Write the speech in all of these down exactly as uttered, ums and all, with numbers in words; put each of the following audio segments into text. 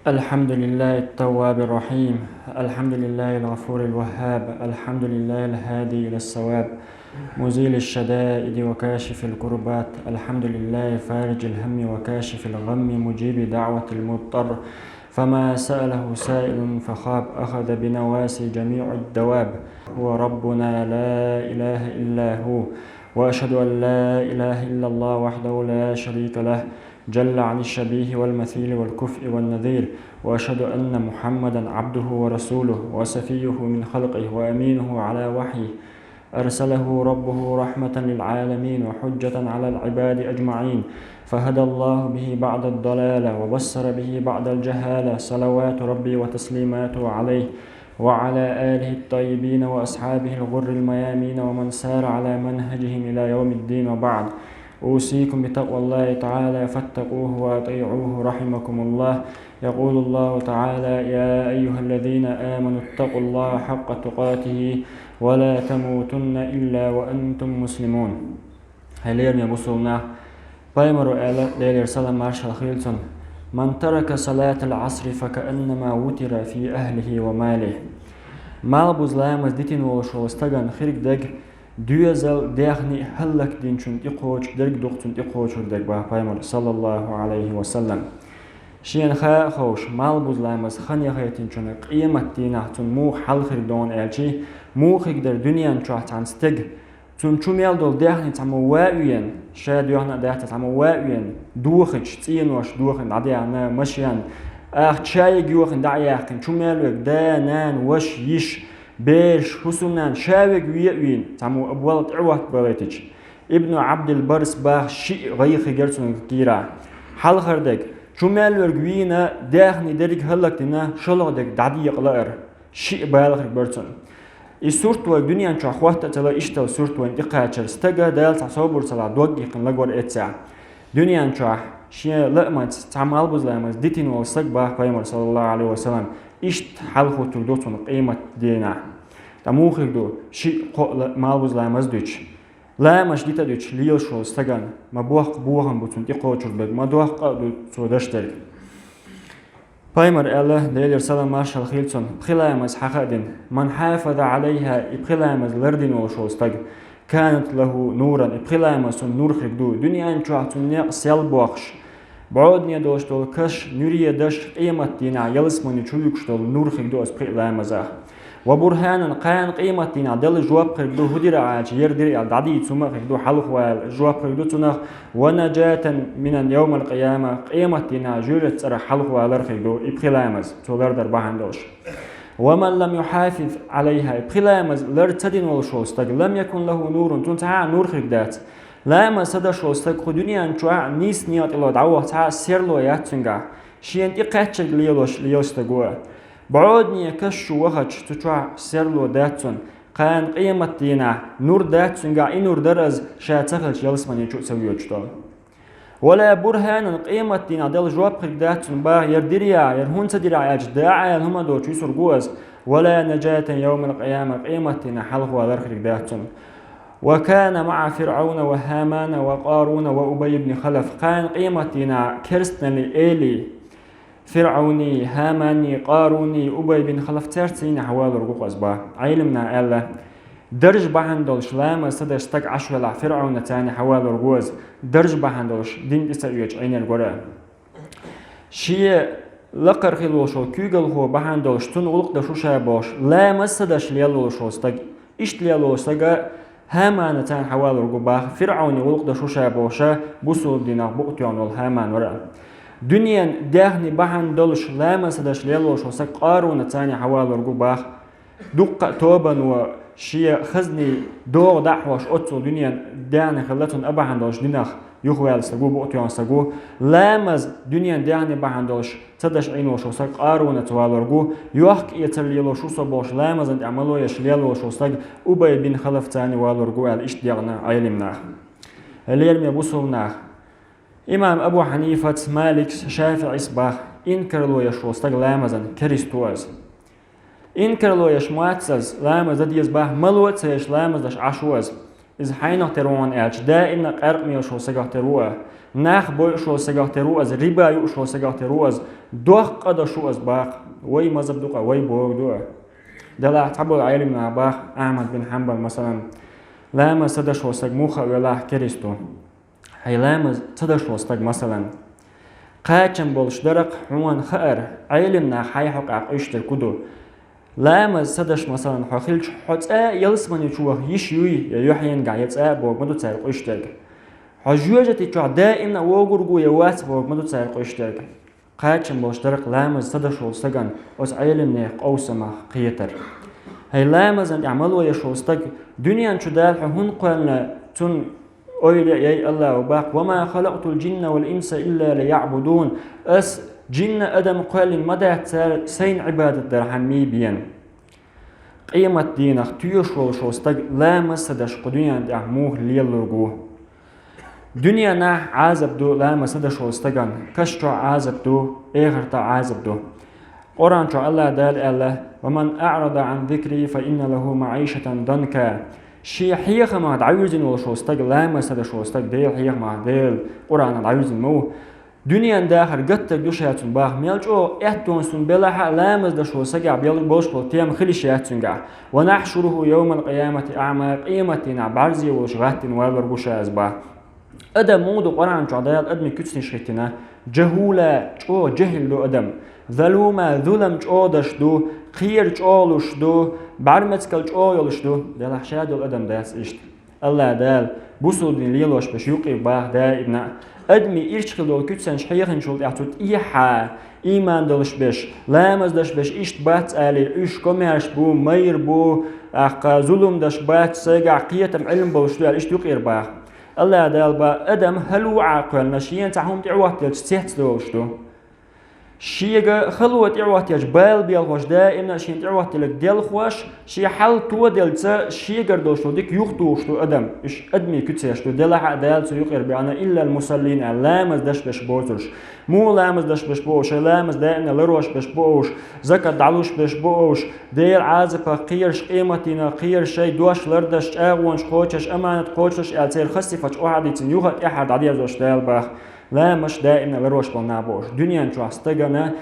الحمد لله التواب الرحيم. الحمد لله الغفور الوهاب. الحمد لله الهادي إلى الصواب، مزيل الشدائد وكاشف الكربات. الحمد لله فارج الهم وكاشف الغم، مجيب دعوة المضطر، فما سأله سائل فخاب، أخذ بنواصي جميع الدواب. هو ربنا لا إله إلا هو، وأشهد أن لا إله إلا الله وحده لا شريك له، جل عن الشبيه والمثيل والكفء والنذير، وأشهد أن محمدا عبده ورسوله وصفيه من خلقه وأمينه على وحيه، أرسله ربه رحمة للعالمين وحجة على العباد أجمعين، فهدى الله به بعض الضلالة وبصر به بعض الجهالة، صلوات ربي وتسليماته عليه وعلى آله الطيبين وأصحابه الغر الميامين ومن سار على منهجهم إلى يوم الدين، وبعد. أوصيكم بتقوى الله تعالى فاتقوه وأطيعوه رحمكم الله. يقول الله تعالى: يا أيها الذين آمنوا اتقوا الله حق تقاته ولا تموتن إلا وأنتم مسلمون. Хьалерме бусулнах, пайхамара аьлла, Делера салам маршал хилла цунна: من ترك صلاة العصر فكأنما وتر في أهله وماله. Малхбуза ламаз дитина волуш волу стагана хирг дерг доьзал, даьхни хӀаллакдинчун тӀекхочуш дерг ду-кх цунна тӀекхочур дерг, бах пайхамара, саллаллаху Ӏалайхи ва саллам. Шена ха а ховш, малхбуза ламаз хан яхийтинчунна къематдийнахь цунна муха хьал хир ду аьлча, муха хир дара дуьнен чохь цхьана стеган, цунна чу мел долу даьхни цхьаммо ван а веана, ша доьхна а дац цхьаммо ван а веана, дохийча, цӀенош дохийна дӀадаьхна, машен, ахча шайга йохийна дӀа а яьккхина, чу мел верг да, нана, ваша, йиша, бераш, хӀусамнана, ша верг вен а вийна, цхьаммо а болла тӀе а вотта балийтича. Ибну Ӏабдил-Баррас баха шиъ гӀайгӀа хир яра цунна кийрахь. Хьалхара дерг, чу мел верг вийна, даьхни дерриг хӀаллакдина, шолгӀа дерг дӀадекъа лаар. Шиъ бала хир бара цунна. И сурт вайга дуьнен чохь хӀотта а ца ло, иштта сурт вайна тӀекхачара стага Дала цхьа собар ца лахь, дог иккхина ларвар эццехь. Дуьнен чохь шен лаамца цхьа малхбуза ламаз дитина волу стаг, бах пайхамара, саллаллаху Ӏалайхи ва саллам, иштта хьал хӀуттур ду цунна къематдийнахь. Ткъа муха хир ду, шиъ, кхоъ ла-, малхбуза ламаз дуьтуш, ламазаш дита а дуьтуш лелаш волу стагана, ма боккха бохам бу цунна тӀекхочур дерг, ма доккха къа а ду цо даш дерг. Пайхамара аьлла, Делера салам маршал хилла цунна, пхи ламаз хьаха а дина: من حافظ عليها, и пхи ламаз лардина волуш волу стаг, كانت له نورا, и пхи ламаз цунна нур хир ду, дуьнен чохь цунна некъ сел бохуш, бӀодане долуш долу каш нуьре даш, къематдийнахь ялсамани чу вуьгуш долу нур хир ду оцу пхи ламазах. وبرهانا, кхана къематдийнахь Далла жоп хир ду, хӀун дира аьлча, яра дира аьлла, дӀадийца хӀума а хир ду, хьалхавала жоп хир ду цунах, ونجاة من يوم القيامة, къематдийнахь жоьжахатин цӀарах хьалхавалар хир ду, и пхи ламаз, цо лардар бахьана долуш. ومن لم يحافظ عليها, и пхи ламаз лар ца дина волуш волу стаг, لم يكن له نور, цунна цхьа а нур хир дац. Ламаз ца даш волу стаг кху дуьнен чохь нийса некъа тӀе ло дӀаваха цхьа а серло яц цуьнгахь, шена тӀекхаьчнарг лелош, лелаш стаг ву. БӀодане каш чу вахча, цу чохь серло дац цунна. Кхана къематдийнахь нур дац цуьнгахь, и нур дара иза, ша ца хилча ялсамани чу а ца воьдуш долу. ولا برهانا, къематдийнахь Далла жоп хир дац цунна, баха, яра дира а, яра хӀунда ца дира аьлча, да а аьлла хӀума доцуш висург ву иза. ولا نجاة يوم القيامة, къематдийнахь хьалхавалар хир дац цунна. وكان مع فرعون وهامان وقارون وأبي بن خلف, кхана къематдийнахь керстаналлий, элий, ФирӀауний, ХӀаманий, Къаруний, Убай бин Халаф, цаьрца цхьаьна валург ву-кх иза, бах. Ӏелимнаха аьлла, дарж бахьана долуш ламаз ца деш стаг Ӏаш велахь, ФирӀаунаца цхьаьна валург ву иза, дарж бахьана долуш дин тӀе ца оьцуш Ӏийнарг вара. Шен лакхара хила волуш волу куьйгалхо бахьана долуш, цунна гӀуллакх даш ву ша бохуш, ламаз ца деш лелла волуш волу стаг, иштта лелла волу стаг ХӀаманаца цхьаьна валург ву, бах, ФирӀауне гӀуллакх даш ву ша бохуш, бусулба динах букъ тоьхна волу ХӀаман вара. Дуьненан даьхни бахьана долуш, ламаз ца деш лелла волуш волу стаг Къарунаца цхьаьна валург ву, бах. Дуккха а тобано шен хазний догӀа дӀа а хьош, оццул дуьненан даьхни хилла цунна, а бахьана долуш динах юхаваьлла стаг ву, букъ тоьхна стаг ву. Ламаз дуьненан даьхни бахьана долуш ца деш Ӏийна волуш волу стаг Къарунаца валург ву, йохк-эцар лелош ву со бохуш, ламазна тӀехь мало еш лелла волуш волу стаг Убай бин Халафца цхьаьна валург ву аьлла, иштта декъна Ӏелимнаха. Лераме бусулба нах. Имам Абу Хьанифас, Маликс, ШафиӀис бах, инкарло еш волу стаг ламазан керист ву иза. Инкарло еш моццаз, ламаз дан деза бах, мало а ца еш ламаз даш Ӏаш ву иза. Иза хьайнах тера ву хьуна аьлча, даимна къаьркъа мелаш волу сагах тера ву а, нах бойуш волу сагах тера ву аз, риба юуш волу сагах тера ву аз, доккха къа даш ву аз баха. Вай мазхаб ду-кх, вай бохург ду а. Делахь цхьаболу Ӏелам наха баха, Ахьмад бин Хьанбал, масалан, ламаз ца даш волу саг муха а велахь, керист ву. Хьайн ламаз ца даш волу стаг, масалан, кхачам болуш дара-кх хьуна хаар, Ӏелам наха хьайн хьокъехь къуьйсуш дерг хӀун ду? Ламаз ца даш, масалан, хьо хилча, хьо цкъа а ялсамани чу ваха йиш юй я юьхьенгахь, я цкъа а бохург ма ду цара къуьйсуш дерг. Хьо жоьжахати чохь даимна а вогург ву я вац бохург ма ду цара къуьйсуш дерг. Кхачам болуш дара-кх ламаз ца даш волу стагана оцу Ӏелам нехан къовсамах кхетар. Хьайн ламазна тӀехь мало еш волу стаг, дуьнен чу Дала хьо хӀунда кхоьллина, цунна ойла яй Аллахо баха: «Ва ма халакътул джинна вал инса илла лияъбудун». Ас джинна а, адам а кхоьллина ма дац цара сайна Ӏибадат дархьама бен. Къематан дийнахь тоьшуш волуш волу стаг ламаз ца даш кху дуьнен тӀехь муха лелалург ву? Дуьненахь Ӏазап ду ламаз ца даш волу стагана, каш чохь Ӏазап ду, эхартахь Ӏазап ду. Къуръан чохь Аллах Дала аьлла: «Ва ман аърада ан зикри фа инна лаху маӀишатан данка». Шен хьехамах дӀавирзина волуш волу стаг, ламаз ца даш волу стаг, Делан хьехамах, Делан Къуръанах дӀавирзина ма ву, дуьненан дахар гатдарг ду ша цунна баха. Мел чӀогӀа аьттонаш цунна белахь а, ламаз даш волу сагехь бел-, болуш болу тема хила йиш яц цуьнгахь. «Ва нахьшуруху йовмал къиямати аъма», къематан дийнахь бӀаьрзе волуш гӀаттийна валор ву ша иза баха. Адам муха ду Къуръан чохь Дала адамийн куьцнаш хӀиттина? Джахула, чӀогӀа жехӀил ду адам. Залума, зулам чӀогӀа даш ду, кхера чӀогӀа луш ду, бӀаьрмецкал чӀогӀа йолуш ду. Делахь ша долу адам дац иштта. Аллах Дала бусулба дин лелош берш юкъе баха даимна а. Адамийн ирча хила долу куьцнаш хьехинчул тӀаьхьа цу тӀехьа, ийман долуш берш, ламаз даш берш иштта бац алий, уьш комаьрша бу, майра бу, тӀаккха зулам даш бац, сайгахь кхетам, Ӏилма болуш ду аьлла, иштта юкъера баха. Аллах Дала баха, адам хӀаллакъ а кхоьллина, шена цхьа хӀума тӀехӀоттаелча цец долуш ду. Шега хало тӀехӀоттаелча, бала белхош, даимна а шена тӀехӀоттаелларг делхош, шен хьал тоделча, шегара долуш долу дика юхатухуш ду адам. Уьш адамийн куьцнаш ду, делахь а Дала цу юкъера баьхна, «Иллал мусаллин», аьлла, ламаз даш берш боцурш. Муха ламаз даш берш бу уьш? Шайн ламаз даимна ларъеш берш бу уьш, закат дӀалуш берш бу уьш, Делан Ӏазапах кхераш, къематдийнах кхераш, шайн дош лардеш, чӀагӀонаш кхочуш, аманат кхочуш аьлла, церан хаза сифаташ охьадийцина, юха а тӀаьхьара дӀадерзош Дала баха. Ламаз даимна ларъеш болу нах бу уьш. Дуьнен чохь стагана,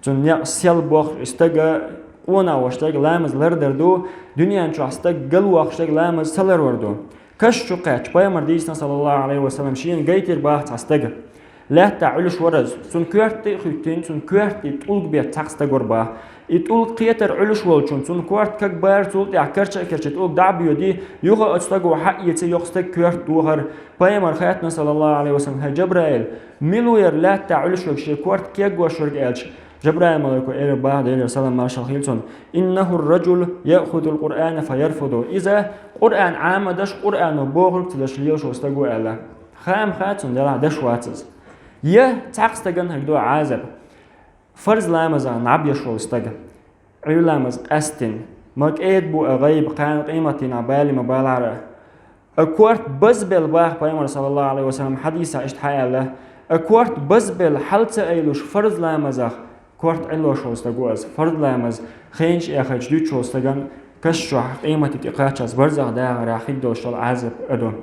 цунна некъ сел бохуш, стага къонах волуш стаг ламаз лардар ду, дуьнен чохь стаг галвохуш стаг ламаз ца ларвар ду. Каш чу кхаьчча, пайхамар дийцина, саллаллаху Ӏалайхи ва саллам, шена гайтира баха цхьа стага. Лаьттахь Ӏуьллуш вара иза. Цунна коьрта тӀе а хӀуьттина, цунна коьрта тӀе тӀулг беттан цхьаъ стаг вара баха. И тӀулг кхетар Ӏуьллуш волчунна, цунна корта каг бара, цул тӀаьхьа карча а керча тӀулг дӀа а боьдий, юха оцу стага хьаэций, йоккха стаг коьрта тохара. Пайхамар хаьттина, саллаллаху Ӏалайхи ва саллам: «ХӀай Джабраил, мила ву хӀара лаьттахь Ӏуьллуш верг, шен корта кег гуш верг?» аьлча, Джабраил малайко элира баха, Делера салам маршалла хуьлда цунна: «Иннаху ар-раджул яъхузул Къуръана фа ярфуду». Иза Къуръан Ӏамадеш, Къуръано бохург ца деш лелаш волу стаг ву аьлла. Хаам хаьа цунна, делахь деш вац иза. Я цхьаккха стагана хӀара ду Ӏазап. Фарз ламазах наб еш волу стаг, Ӏуьйра ламаз къаьстина, ма кӀеда бу а гӀайба, кхана къематдийнахь бале ма балахьара. А корта базбелла баха пайхамар, саллаллаху Ӏалайхи ва саллам, хьадисехь иштта хьааьлла: «А корта базбелла хьал ца айлуш фарз ламазах, корта Ӏиллош волу стаг ву аса». Фарз ламаз хенаш эхайча дуьтуш волу стагана каш чохь къематде тӀекхаччалц барзах дахарехь хиг долуш долу Ӏазап а ду.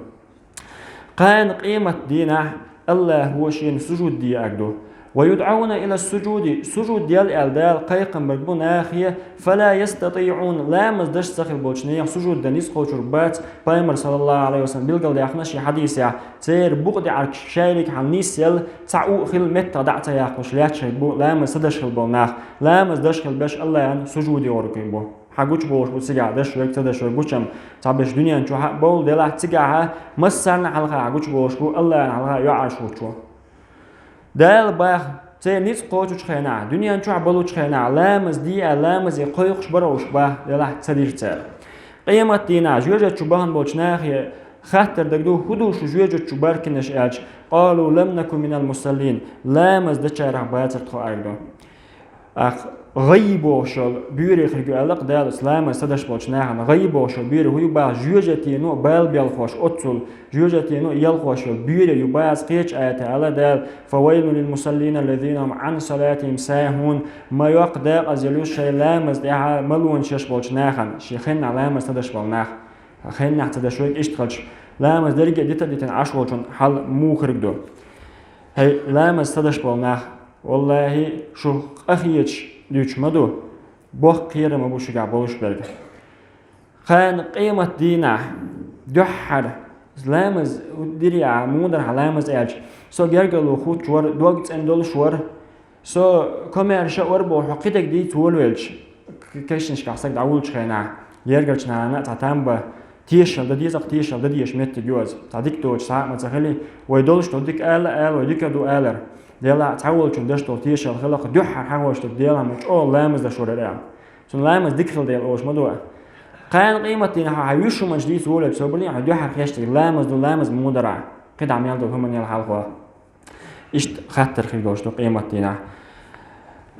Кхана къематдийнахь Аллахо шена сужуд де аьлла ду. «Ва юдӀауна ила суджуди», сужуд ял аьлла Дала кхайкхам берг бу нахе, «фала ястатиӀун», ламаз даш ца хила болчу нехан сужуд дан ницкъ кхочург бац, пайхамар, саллаллаху Ӏалайхи ва саллам, билгалдаьккхина шен хьадисехь, церан букъа деӀарг шайриг хьан нисъелла, цхьа у а хила меттах дӀа а ца яккхалуш лаьтташ хила бу ламаз ца даш хила болу нах, ламаз даш хила берш Аллахьан сужуде гӀур бу. Хьан гучубовлуш бу цигахь даш верг, ца даш верг гучам, цхьаберш дуьнен чохь а бовла делахь, цигахь а массарна хьалха хьан гучубовлуш бу, Аллахьна хьалха а йоӀарш вучу. Дала баха, церан ницкъ кхочучу хенахь, дуьнен чохь болучу хенахь, ламаз де а, ламазе кхойкхуш бара уьш баха, делахь ца дира цара. Къематдийнахь жоьжат чу бахана болчу нахе хаттар дага ду, хӀун ду шу жоьжат чу баркинарш аьлча, «Къалу лам наку минал мусаллин», ламаз дечарах бацара тхо аьлла ду. Ах, гӀаййа бохуш йолу буьйре хир ю аьлла-кх Дала, ламаз ца даш болчу нахана. ГӀаййа бохуш йолу буьйре хӀун ю баха, жоьжатено а бала белхош, оццул жоьжатено а елхош йолу буьйре ю баха, кхечу аятехь аьлла Дала: «Фавайлун лил мусаллин аллазина хум ан салатихим сахун». Ма йоккха дакъазалла ю шайн ламаз тӀехь малонаш еш болчу нахана, шен хеннахь ламаз ца даш болу нах. Хеннахь ца даш верг иштта хилча, Ламаз дерриге а дита а дитина Ӏаш волчун хьал муха хирг ду? ХӀай, ламаз ца деш бола нах, валлахӀи, шу къахеташ дуьйцуш ма ду, боккха кхерам ма бу шуьгахь болуш берг. Кхана къематдийнахь дуьххьара ламаз дирехьа, муха дара хьан ламаз аьлча, со гергарло хуттуш вара, дог цӀена долуш вара, со комаьрша а вара боху хьо кхидерг дийца волавелча, к-, кешнашкахь стаг дӀавуллучу хенахь, гергарчу нахана а цхьа там бан, тешал дан деза-кх, тешал дан дезаш меттиг ю иза. Цхьа дика доцуш схьа а ма ца хили, вай долуш долу дика ала а ала, вай дика ду алар. Делахь а цхьаволчун деш долу тешал хиларх, дуьххьара хьахош дерг Делахь ма чӀогӀа ламаз даш вара эр аьлла. Цунна ламаз дика хила дела олуш ма ду. Кхана къематдийнахь хьан вуьш хӀуманаш дийца волавелча, собарна хьан дуьххьара хештиг ламаз ду, ламаз муха дара, кхидӀа мел долу хӀуманел хьалхо. Иштта хаттар хир долуш ду къематдийнахь.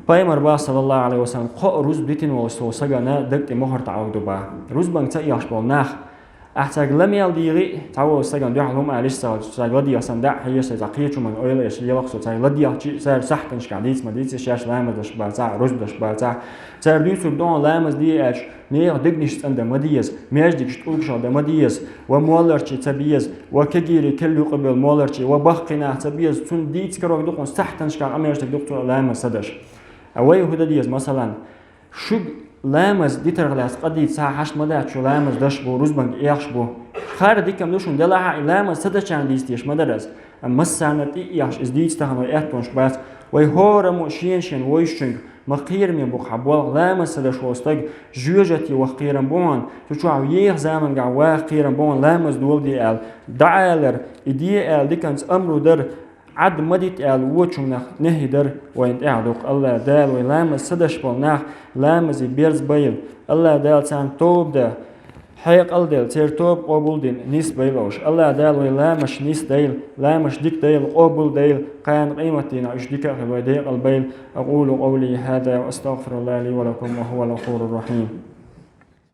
Пайхамар бах, саллаллаху Ӏалайхи ва саллам, кхо рузба дитина волуш цо сагана даг тӀе мухӀар таӀалг ду бах. Рузбанга ца эхаш болу нах, ахь цаьрга ла мел дийгӀи, цхьаволу сагана дуьхьал хӀума алиш ца хилча, цаьрга ладегӀа сан даьӀахь еза, иза кхечу хӀуманна ойла еш елахь со, цаьрга ладегӀчи, цара сахьтанашкахь дийца ма дийца, шаьш ламаз даш бацахь, рузба даш бацахь, цара дуьйцург догӀун ламаз де аьлча, нехан дегнаш цӀандан ма деза, маьждигаш тӀулгашах дан ма деза, ва молларчий ца беза, ва кегийрий керла юкъа бевлла молларчий, ва баккхий нах ца беза, цунна дийца карор ду хьуна сахьтанашкахь къамелаш дерг ду-кх цо ламаз ца даш. Ткъа вай хӀун дан деза, масалан, шуьга ламаз дитарх лаьцна къа дийца схьа хьашт ма дац, шу ламаз даш бу, рузбанга эхаш бу. Хара дика-м ду шуна, делахь а и ламаз ца дечарна дийца дезаш ма дара иза. Амма массарна тӀе а эхаш, иза дийца тахана вай аьттонаш бац. Вай хӀораммо шена-шена вовшашка ма кхераме бу-кх хьан болх, ламаз ца даш волу стаг жоьжахате ваха кхерам бу хьуна, цу чохь еха заманчохь ваха кхерам бу хьуна, ламаз доладе аьлла, дӀаалар, и де аьлла диканца амру дар, Ӏад ма дита аьлла, вочунах нехӀи дар вайна тӀехь ду-кх. АллахӀ Дала вай ламаз ца даш болу нах ламазе берза байла. АллахӀ Дала царна тоба дан хьекъал делла, церан тоба къобалдина нисбайла уьш. АллахӀ Дала вай ламазаш нисдайла, ламазаш дика дайла, къобал дайла, кхана къематдийнахь уьш дика а хила вай декъал байла. أقول قولي هذا وأستغفر الله لي ولكم وهو الغفور الرحيم.